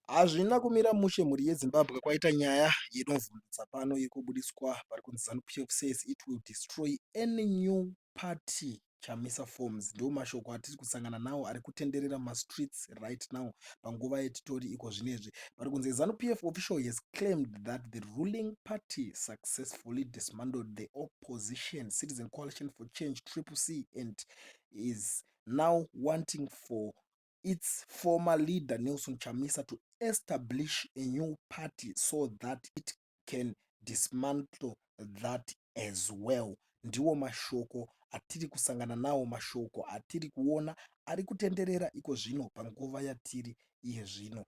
Hazvina kumira mushe, mhuri yeZimbabwe. Kwaita nyaya inovhundutsa pano iri kubudiswa pari kunzi, "ZANU PF says it will destroy any new party Chamisa forms." Ndo mashoko atiri kusangana nawo ari kutenderera mumastreets right now, panguva yetitori iko zvinezvi. Pari kunzi, "ZANU PF official has claimed that the ruling party successfully dismantled the opposition Citizen Coalition for Change, Triple C, and is now wanting for its former leader Nelson Chamisa to establish a new party so that it can dismantle that as well." Ndiwo mashoko atiri kusangana nawo, mashoko atiri kuona ari kutenderera iko zvino panguva yatiri iye zvino.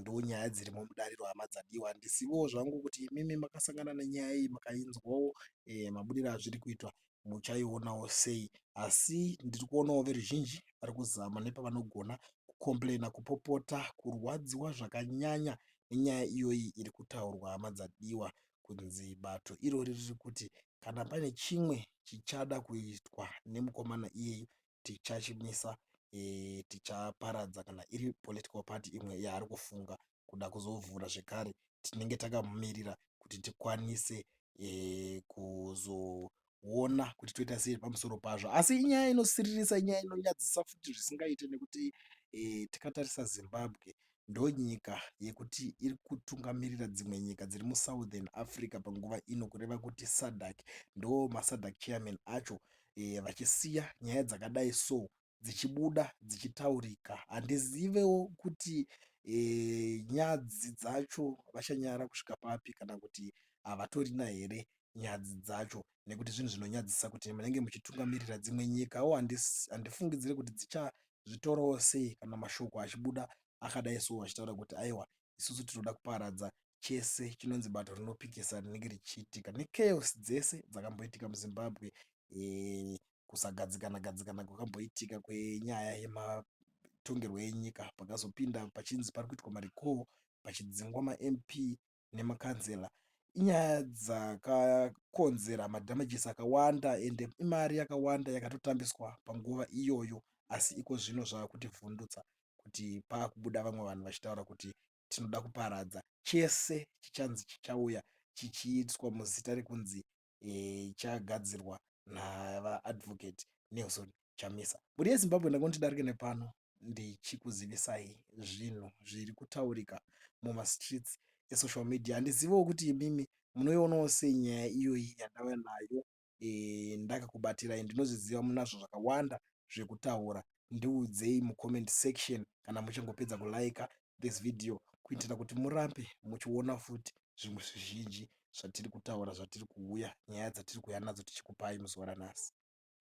Ndo nyaya dzirimo mudariro, hama dzadiwa. Handisivowo zvangu kuti imimi makasangana nenyaya iyi, makainzwawo mabudiro azviri kuitwa, muchaionawo sei. Asi ndiri kuonawo veruzhinji vari kuzama nepavanogona kucomplaina, kupopota, kurwadziwa zvakanyanya nenyaya iyoyi iri kutaurwa, hama dzadiwa, kunzi bato irori riri kuti kana pane chimwe chichada kuitwa nemukomana iyeyu, tichachimisa, tichaparadza. Kana iri political party imwe yaari kufunga kuda kuzovhura zvekare, tinenge takamumirira kuti tikwanise kuzoona kuti toita sei pamusoro pazvo. Asi inyaya inosiririsa, inyaya inonyadzisa futi zvisingaiti, nekuti tikatarisa Zimbabwe ndonyika yekuti iri kutungamirira dzimwe nyika dziri muSouthern Africa panguva ino, kureva kuti SADC, ndo maSADC chairman acho, vachisiya nyaya dzakadai so dzichibuda dzichitaurika. Handizivewo kuti nyadzi dzacho vachanyara kusvika papi, kana kuti havatorina here nyadzi dzacho, nekuti zvinhu zvinonyadzisa kuti munenge muchitungamirira dzimwe nyikawo. Handifungidziri kuti dzichazvitorawo sei kana mashoko achibuda akadai so, vachitaura kuti aiwa, isusu tinoda kuparadza chese chinonzi bato rinopikisa rinenge richiitika, nechaos dzese dzakamboitika muZimbabwe, kusagadzikana gadzikana kwakamboitika kwenyaya yematongerwo enyika, pakazopinda pachinzi pari kuitwa marecall, pachidzingwa maMP nemakanzera. Inyaya dzakakonzera madamages akawanda, ende imari yakawanda yakatotambiswa panguva iyoyo. Asi iko zvino zvaakutivhundutsa kuti paakubuda vamwe vanhu vachitaura kuti tinoda kuparadza chese chichanzi chichauya chichiitwa muzita rekunzi chagadzirwa navaAdvocate Nelson Chamisa. Mhuri yeZimbabwe, ndangoti darike nepano ndichikuzivisai zvinhu zviri kutaurika mumastreets esocial media. Handiziviwo kuti imimi munoionawo sei nyaya iyoyi yandauya nayo, ndakakubatirai. Ndinozviziva munazvo zvakawanda zvekutaura. Ndiudzei mucomment section kana muchingopedza kulike this video, kuitira kuti murambe muchiona futi zvimwe zvizhinji zvatiri kutaura, zvatiri kuuya, nyaya dzatiri kuuya nadzo tichikupai muzuva ranhasi.